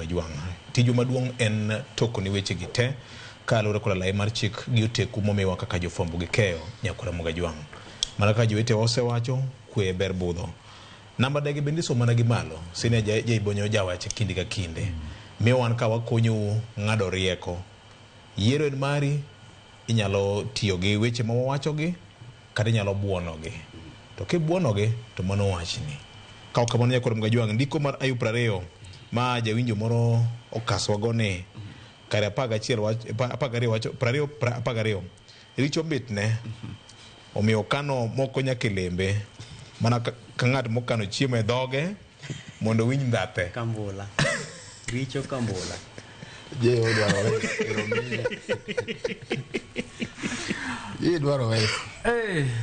Ajwang'. Tijwa maduong' en toko ni wechegi te kaluwore koda lai mar chik gi oteku momiwa kaka jofwambo gi keyo nyakwar Ramogi Ajwang'. Mana kaka jowetewa osewacho, kwe ber budho. Namba ndege bende isomo mana gi malo. Senior Jaibonyo jawache kinde ka kinde. Miyo wan ka wakonyou ng'ado rieko. Yiero en mari, inyalo tiyo gi weche ma wawachogi kata inyalo buonogi. To kibuonogi to mano wachni. Ka ok kamano nyakwar Mgajwang', ndiko mar Ayub 20 ma jawinjo moro okaswago ni kare 11 wach 12 wacho 20 12 richo mitne omiyo okano moko nyaka e lembe mana ka ng'at mokano chiemo e dhoge mondo owinj ndhathe. Kambula. Richo kambula. Je, odwaro wes. Je, dwaro wes.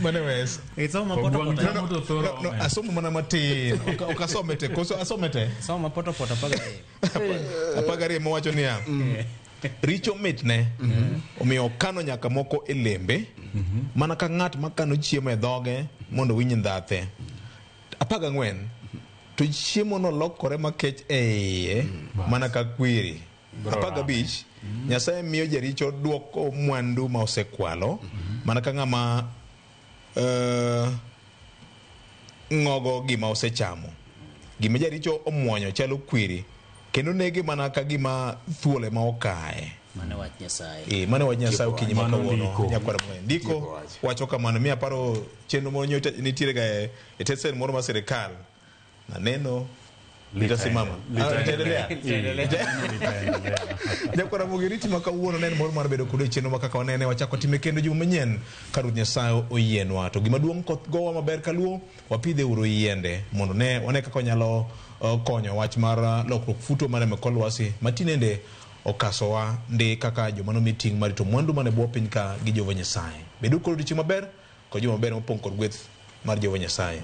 Mane wes. Isoma poto Ogwang' poto. chamo to thoro No, no, asomo mana matin. Ok asome te. Koso asome te. Soma poto poto paga. 12 mowacho niya richo mitne omiyo okano nyaka moko e lembe mana ka ng'at makano chiemo e dhoge mondo owinj ndhathe. 14 to chiemo no lokore makech e iye mana ka kwiri. 15 Nyasaye miyo jaricho duoko mwandu ma osekwalo mana ka ng'ama ng'ogo gima osechamo. Gima jaricho omuonyo chalo kwiri kendo nege mana ka gima thuol ema okaye. Mano wach Nyasaye. Mano wach Nyasaye okinyi ma Mano kawuono. ndiko. Nyakwar Ramogi. Ndiko wacho kamano. Mi aparo chenro moro nyocha nitiere ga e tesen moro mar sirikal. Naneno litasimama. Litaendelea. Litaendelea. Nyakwar Ramogi riti ma kawuono ne en mor mar bedo kodu e chenro ma kaka wanene wachako time kendo juma manyien ka Ruoth Nyasaye oyienwa. To gima duong' koth gowa maber kaluo, wapidhe uru yiende mondo ne wane kaka wanyalo konyo wach mar lokruok futo mar e kor lwasi ma tinende okasowa ndi kaka joma nomi ting' mar rito mwandu man e bwo piny ka gi Jehova Nyasaye. Beduru kod odiechieng' maber kod juma maber mopong' kod gweth mar Jehova Nyasaye.